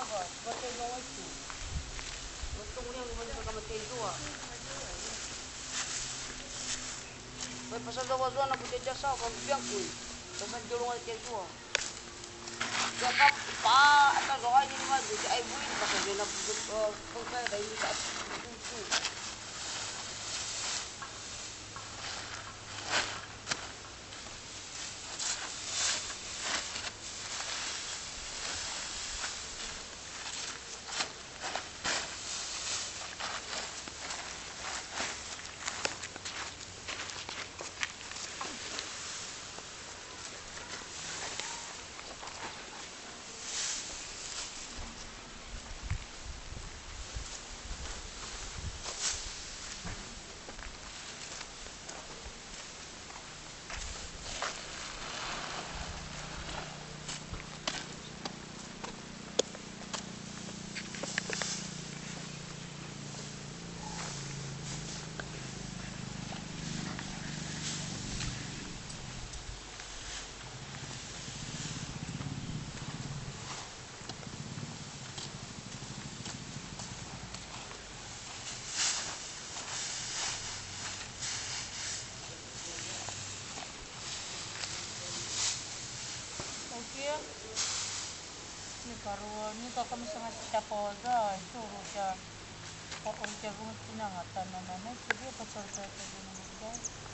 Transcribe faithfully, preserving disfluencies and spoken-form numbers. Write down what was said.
Patay nua itu. Untung liang iman ka matay tua. Pai pasal dua dua na putih jasa ka biang kui. Pasal jolong matay tua. Siapa pa atau doa ini mah jadi ai bui pasal dia na putih putih dari tak. Oke. Ni parua ni kaka misanga si tjapaza itu ruja. Ko ruja bunga tinanga tanana na itu dia pasal sa itu bunga.